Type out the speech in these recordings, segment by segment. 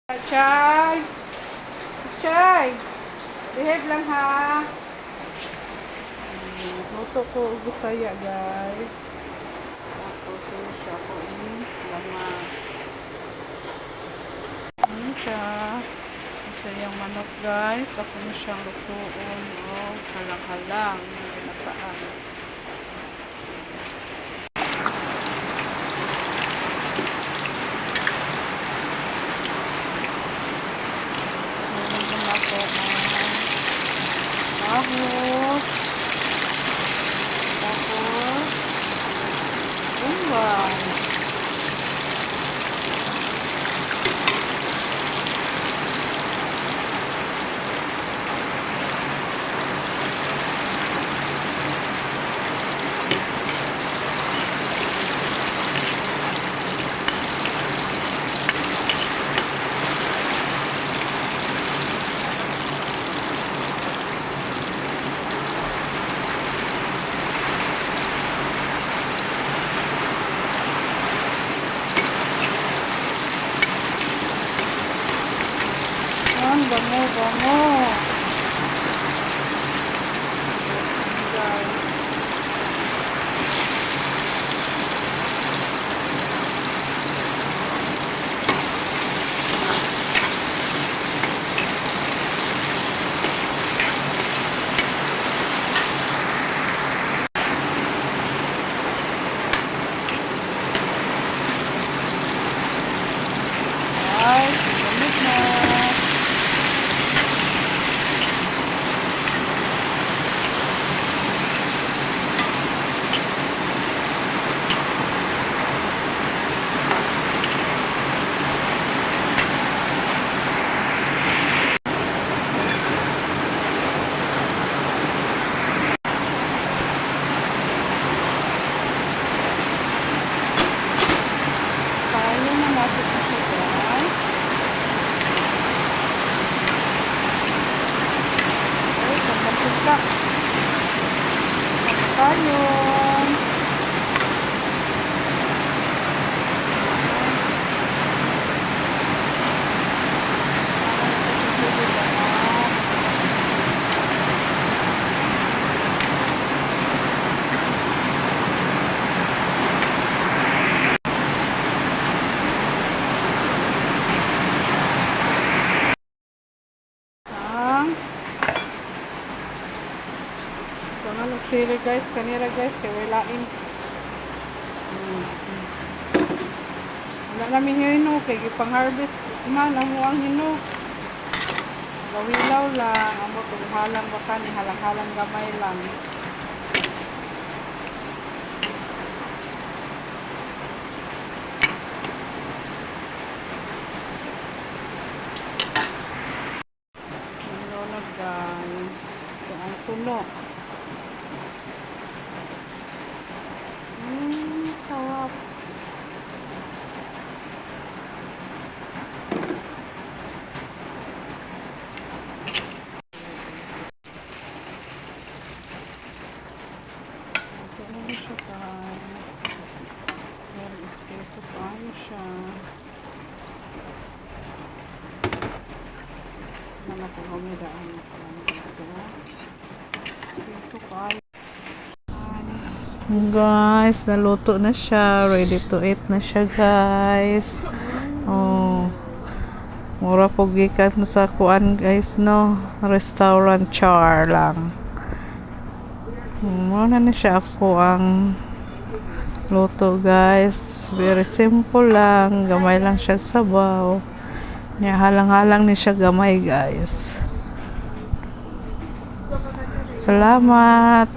Chay! Chay! Behave lang ha. Luto ko og Bisaya, guys. Tapos yun siya ko in lamas. Ano siya? Bisayang manok, guys. Ako na siyang lutuon o halang-halang ng ginataan. Meron din ako ang ahos. Tapos, bumbay. Ang bango, bango. Guys. Guys, lamig na. Tayo na natin siya, guys. Okay, sa mantika. Tayo. Ang ito na ng sili, guys, kanira, guys, kay walain. Wala namin hinog kay gipang harvest man ang muang hinog. Gawilaw lang, amo kung halang baka ni halang-halang gamay lang. Ano na, guys? Ito ang tuno. Sarap. Ito na siya, guys. Very espresso pa siya. Ano ko humidaan ko lang, guys. Espresso pa. Guys, naluto na siya. Ready to eat na siya, guys. Oh. Mura po gikan sa kuan, guys, no? Restaurant char lang. Muna na siya ako ang luto, guys. Very simple lang. Gamay lang siya sabaw. Nya halang-halang ni siya gamay, guys. Salamat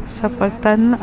sa pagtan-aw.